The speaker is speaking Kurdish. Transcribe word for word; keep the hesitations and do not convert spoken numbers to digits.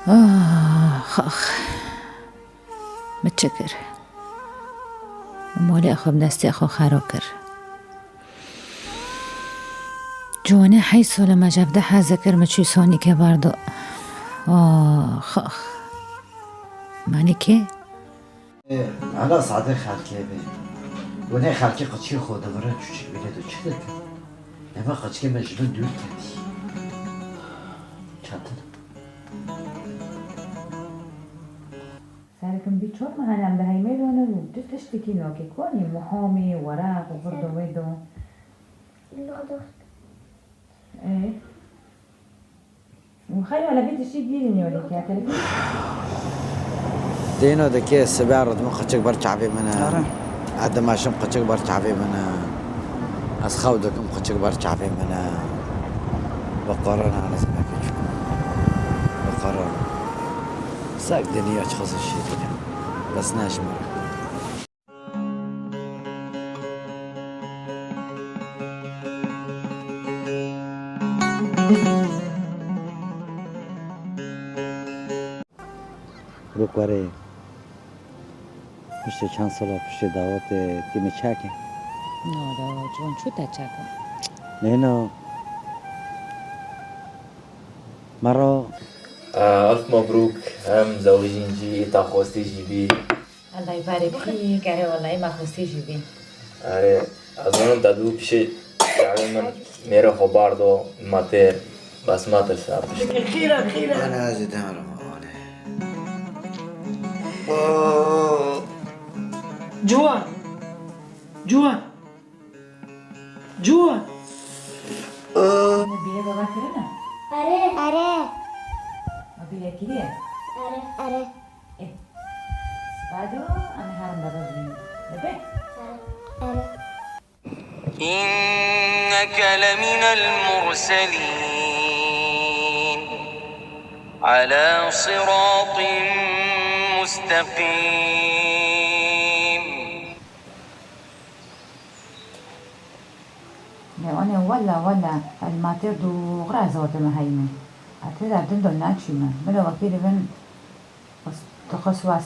Ax, ax. Min çi kir? Min malê xwe bi destê xwe xero kir. Ciwanê heyso li me ji hevdeh hez dikir, min çû sanîkê bardo. Ax, ax. Manîkê? Ê, hela sadê xelkê bê. Û nê xelkê qeçkê xwe divirin, çûçik bîne tu çi dikin? Dema qeçkê me ji min dûr ketî. Çetin. Serkim bî çor mehan em di heymê de ne bû. Tu tiştekî nakê. Konî muhamî, weraq û birdo wê do. Ê. Û xeyr, hele vê tiştî dîrî niyolê ke, telefon. Dêno dikê sibe rit min qeçik ber çavê min e. Are. Ez dimeşim qeçik ber çavê min e. Ez xew dikim qeçik ber çavê min e. Bi qerin ez nekir çikim. Bi qerin. Sek dinya çi xizir şî dike. Bes ne ji min re. Rûk werê. Piştî çend sala piştî dawetê tî min çekê? Na, da, ciwan çû te çekim? Nêno. Mero. Elf mebrûk, hem zewicîn jî, îta xwestî jî bî. Allah barik fîk, erê wellahî me xwestî jî bî. Erê, ez zanim te dû pişê çavê min mêrê xwe bardo, me têr, bes me tirsa pişt. Xîra, xîra. Ana ez ê dem re me ane. Ciwan. Ciwan. Ciwan. Bîrê baba kirine? Erê. Erê. Bîrê kiriye? Erê. Erê. Ê. Sibado, em ê herin baba bînin. Dibe? Erê. Erê. إنك لمن المرسلين على صراط مستقيم. Lê anê wela, wela, el ma tê dû xira ez hatime heyî min. Ez tê derdin de naçîme. Bila wekî dibin, tu xwe siwas